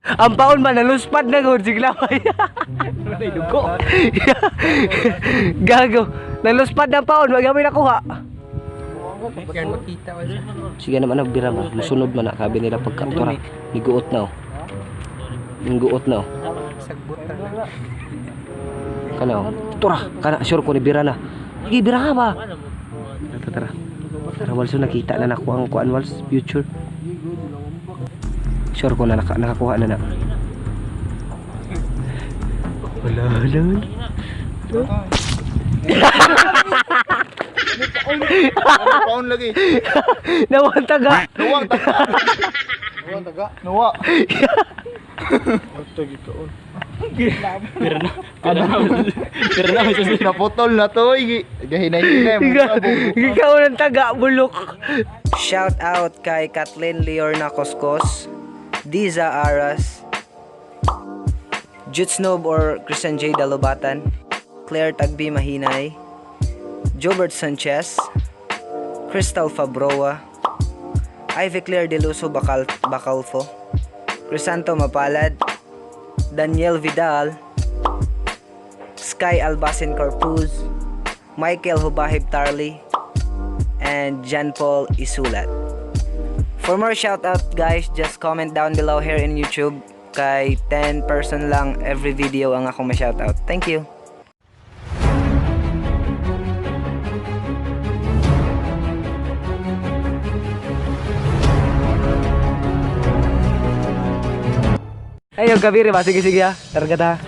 Ang paon man naluspad na gud siglaway. Dugo. Gago. Naluspad na ang paon, wag kami nakuha. Yan makita wa. Sige naman ang bira mo. Musunod man na kabi nila pagkaptura. Niguot na oh. Niguot na oh. Sagbot ra. Kana oh. Tura, kana sure ko ni bira na. Sige, bira ka ba? Tara, tara. Tara, Walso, nakita na nakuha ang kuan, Wals, future. Sure ko na nakakuha na na. Wala, wala, wala. Ano paon lagi? Nawang taga. Nuwang taga. Nuwang taga. Nuwa. Pero na may susunod. Naputol na to. Gahinay-hinay. Ikaw ng taga, bulok. Shout out kay Kathleen Leorna Coscos, Diza Aras, Jutsnob or Christian J. Dalobatan, Claire Tagbi Mahinay, Jobert Sanchez, Crystal Fabroa, Ivy Claire Deluso Bacal Bacalfo, Crisanto Mapalad, Daniel Vidal, Sky Albasin Corpuz, Michael Hubahib Tarly, and John Paul Isulat. For more shoutout guys, just comment down below here in YouTube. Kay 10 person lang every video ang akong ma-shoutout. Thank you! Ayo gabi ba? Sige sige ha. Targa ta.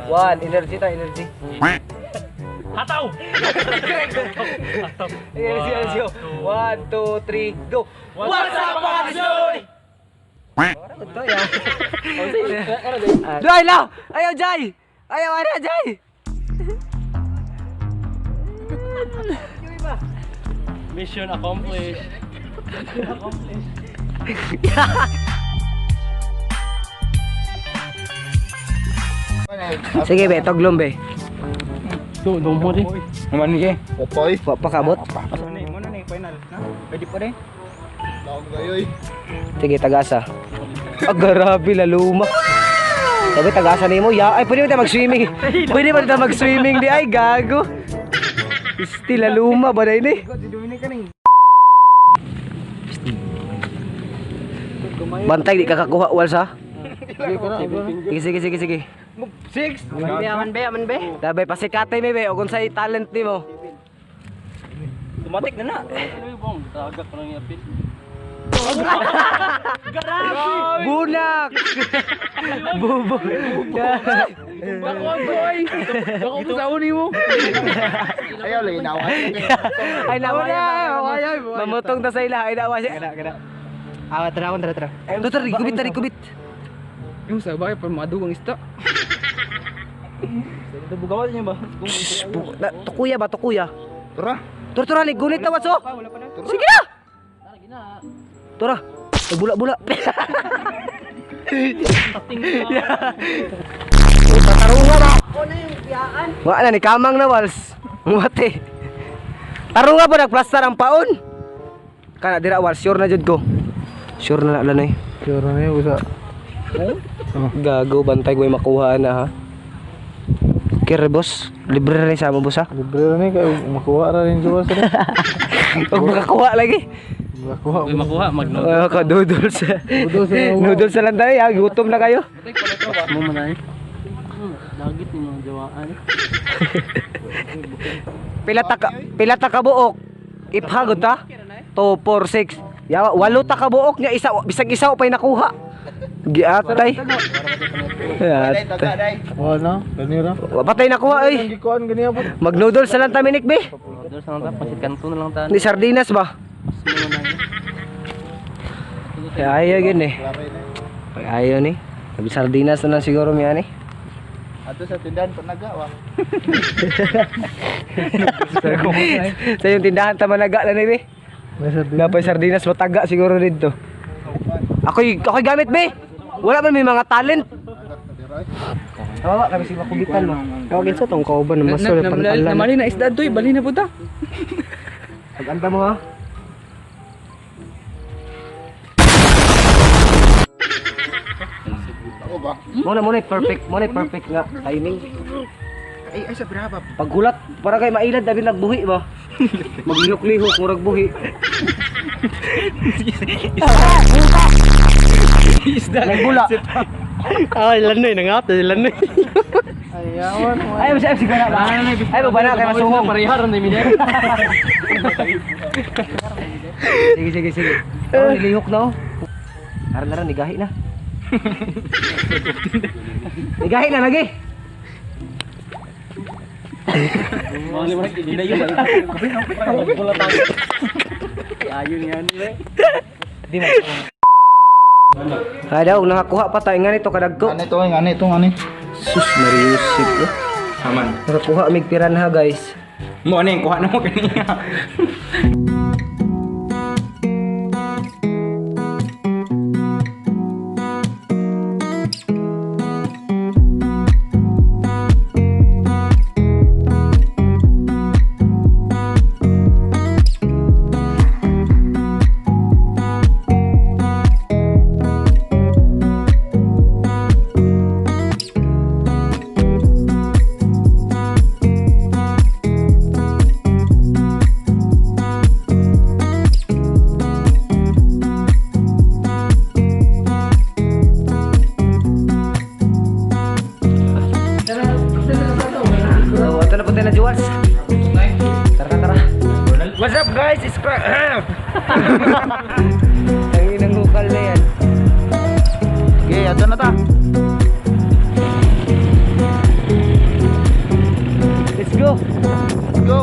One, energy ta, energy. Hataw! Energy, energy. One, two, three, go. What's up, mga kasoy? Jai lang! Ayaw, Jai! Ayaw, ana, Jai! Mission accomplished. Sige, be, toglom, be. Do, do mo din. Man ge. Popoy. Wa pa kabot. Asa na mo na ni final na. Pwede pa rin. Laog kayo eh. Sige, tagasa. Ah, grabe, laluma. Sabi, tagasa nimo. Ya, ay, pwede ba tayo mag-swimming? Pwede ba tayo mag-swimming di? Ay, gago. Isti, laluma ba na ini? Si Dominic kaning. Bantay, di ka kakuha, Wals, ha? Sige, sige, sige, sige. 6. Man be, man be, man be. Dabay, pasikatay mi, be. O kung sa'y talent ni mo. Tumatik na na. Ano bong? Tagak ko lang yung apil. Bunak! Bubo. Ako boy. Ako mo sa uni mo. Ayaw lagi nawa. Ay, nawa na. Mamutong ta sa ila. Ay, nawa siya. Kana. Ah, tara tara tara. Ay, tara, kubit, tara, kubit. Yung sa bakit pa madugang isda. Bugawan niya ba? Shh, tukuya ba, tukuya? Tara. Tura, tura, gunit na, watso. Wala pa na. Sige na! Tura. Ay, bula, bula. Tarunga ba? Wala ni kamang na wals. Mate. Tarunga ba nagplastar ang paon? Kana dira wals sure na jud ko. Sure na na lanoy. Sure na yun, usa. Gago bantay ko makuha na ha. Kere boss, libre rin sa mo boss ha. Libre na ni kayo makuha ra rin sa sir. Huwag makakuha lagi. Makuha. Uy, makuha, magno. Oh, ka noodles. Noodles na lang. Noodles na lang tayo, ha. Gutom na kayo. Mo man ay. Lagit ni mga jawaan. Pila ta ka buok. Iphagod ta. 2 4 6. Yawa, walo ta ka buok nya isa bisag isa pay nakuha. Giatay. Day, taga day. Wala na, ganira. Wa patay nakuha oy. Gikuan ganiya po. Mag noodles na lang ta minik be. Order sa lang ta, pasit kanto na lang ta. Ni sardinas ba? Kaya ayaw yun eh. Ayaw ni. Sabi sardinas na lang siguro mi ani. Ato sa tindahan panaga wa. Sa yung tindahan ta managa na ni be. Napay sardinas mataga siguro dito. Ako'y gamit be. Wala man may mga talent. Kawawa kami si makubitan mo. Tawagin sa tong kauban ng masol pantalan. Namali na isda doy, bali na puta. Paganda mo ha. ba? Mo na perfect nga timing. Ay, ay sa brava. Paghulat, para kay mailad dabi nagbuhi ba? Maglihok-lihok murag buhi. Isda. Nagbula. Ay, lanoy nangap, lanoy. Ayawan. Ay, masaya siguro ba? Ay, babana kay masuhong. Pareha ron ni Miner. Sige, sige, sige. Oh, nilihok na oh. Aran na ran, nigahi na. Nigahi na lagi. Di mo. Ay daw, nakakuha pa tayo nga nito kadagko. Ano ito, ano ito, ano? Sus, Mariusip. Eh. Aman. Nakakuha mig piranha, guys. Mo ano yung kuha na mo kanina. So, ito na po tayo na Juwars. Tara, tara. What's up guys? It's Crack. Ang inang hukal na yan. Okay, ato na ta. Let's go. Let's go.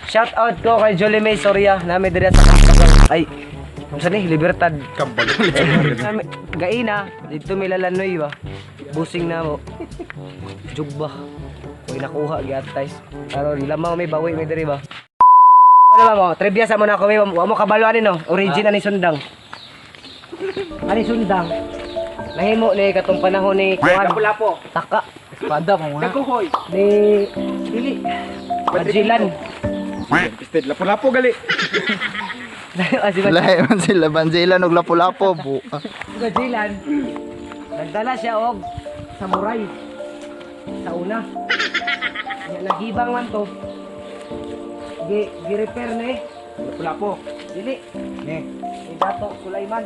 Shout out ko kay Jolie May Soria nami diri sa Kambagang. Ay, unsa ni Libertad. Kambagang. Nami- Gaina, dito may lalanoy ba. Busing na mo. Jugba. Uy nakuha gyatay. Karon lamaw may bawi may diri ba. Ano ba mo? Trivia sa mo na ako may wa mo kabalo ani no. Origin ani sundang. Ani sundang. Nahimo ni katong panahon ni Kuan. Lapu-lapo. Taka Espada pa mo. Nagkuhoy. ni dili. Magellan. Pisted lapu-lapu gali. Ah, si Lahi man sila, Banzilan og lapu-lapu. Buka. Magellan. Nagdala siya og samurai sa una. Nya nagibang man to. Gi gi-repair ni Lapu-lapu. dili Ne. ni Dato Sulaiman.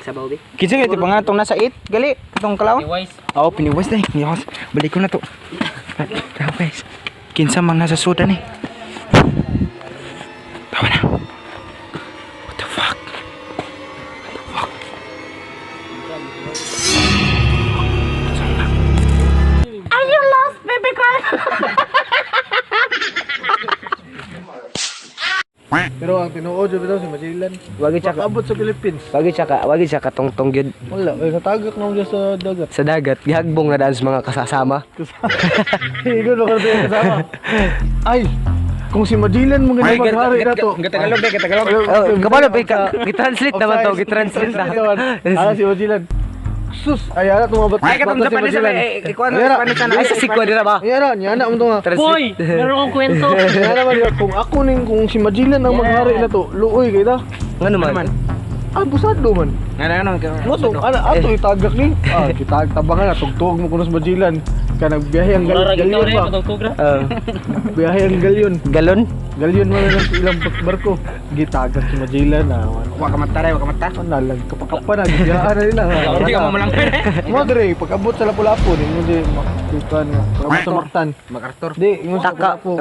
Sabaw bi. Kinsa gyud pa nga tong nasa 8 gali katong kalaw? Pennywise. Oo, Pennywise day. Pennywise. Balik ko na to. Tara guys. Kinsa man nasa sudan eh. Tawa na. What the fuck? What the fuck? Pero ang tinuod jud bitaw si Magellan. Wagi siya ka, Abot sa Philippines. wagi siya katungtong gyud Wala, ay natagak na mo sa dagat. sa dagat. Gihagbong na daan sa mga kasasama. Igo no kasi kasama. Ay, kung si Magellan mo nga maghari na to. Tagalog day, Tagalog. Oh, kabalo ba ka? Gi-translate naman to, gi-translate na. Ah, si Magellan. Sus, ay ara tumabat. Ay katong Japanese ay ikuan Ayara. ikuan sana. Ay sa sikwa dira ba? Ay ara, niya na mo to nga. Boy, Translate. meron akong kwento. Niya naman yun, kung ako ning kung si Magellan ang maghari na to, luoy kay ta. Ngano man? Ah, busado man. Ngano ano? Mo to, ana ato itagak ni. Ah, kitag tabangan na tugtog mo kuno sa Magellan. Ka nagbiyahe ang Mura ra galyon ikaw rin, ba? patugtog ra. Oh, Biyahe ang galyon. galon? Galyon man lang ilang barko. Gitagak si Magellan na. Wa ka mata, wa ka mata. Ano lang kapakapa na gibiyaan na nila. Hindi ka mo lang. Mo dire pag-abot sa Lapu-Lapu ni mo di makitan nga. Pag-abot sa Mactan. MacArthur. Di ingon sa Taka. Lapu-Lapu.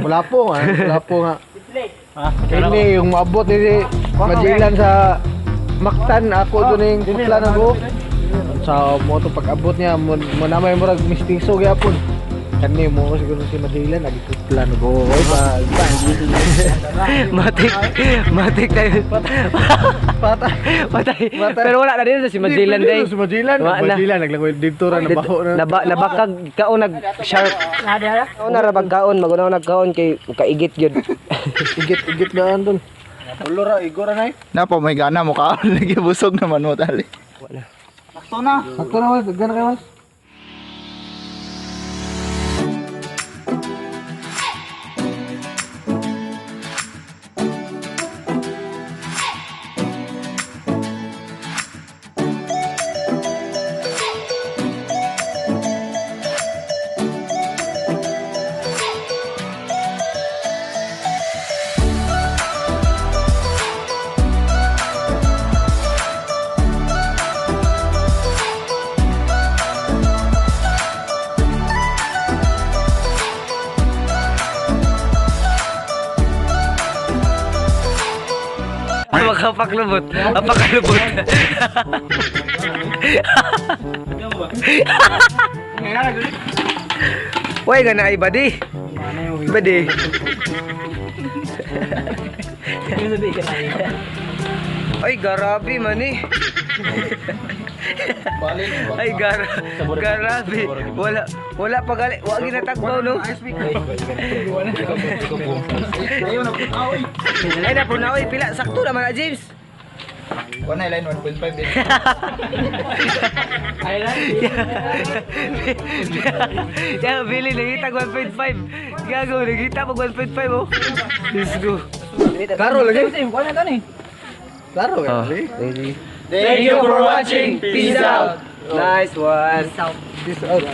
Lapu nga, Lapu nga. Ini yung maabot ni Magellan sa Mactan ako do ning putla na ko. Sa mo to pag-abot niya mo, mo na may murag mistiso gyapon. Kani mo siguro si Magellan nagiputla no go. Oy ba. Matik, matik tayo. Patay. Patay. Pero wala na din si Magellan day. Si Magellan, Wala na. Magellan naglangoy dito ra nabaho na. Nabakag kaon nag shark. Kaon na ra bag kaon, magunaw nagkaon kay kaigit gyud. Igit igit daan dun. Ulo ra igo ra nay. Napa may gana mo kaon lagi busog naman mo tali. Sakto na mas, gana kay mas. Makapaklubot. Apakalubot. Uy, gana ay badi. Badi. Ay, garabi man eh. Ay, garabi. Wala, wala pa gali. Wag ginatagbaw, no? Ay, napunaw. Ay, pila. Sakto naman na, James. Wala line 1.5 din. Yeah, Billy, nangita 1.5. Gago, nangita pag 1.5, oh. Let's go. Klaro lagi. Klaro lagi. Thank you for watching. Peace out. Nice one. Peace out.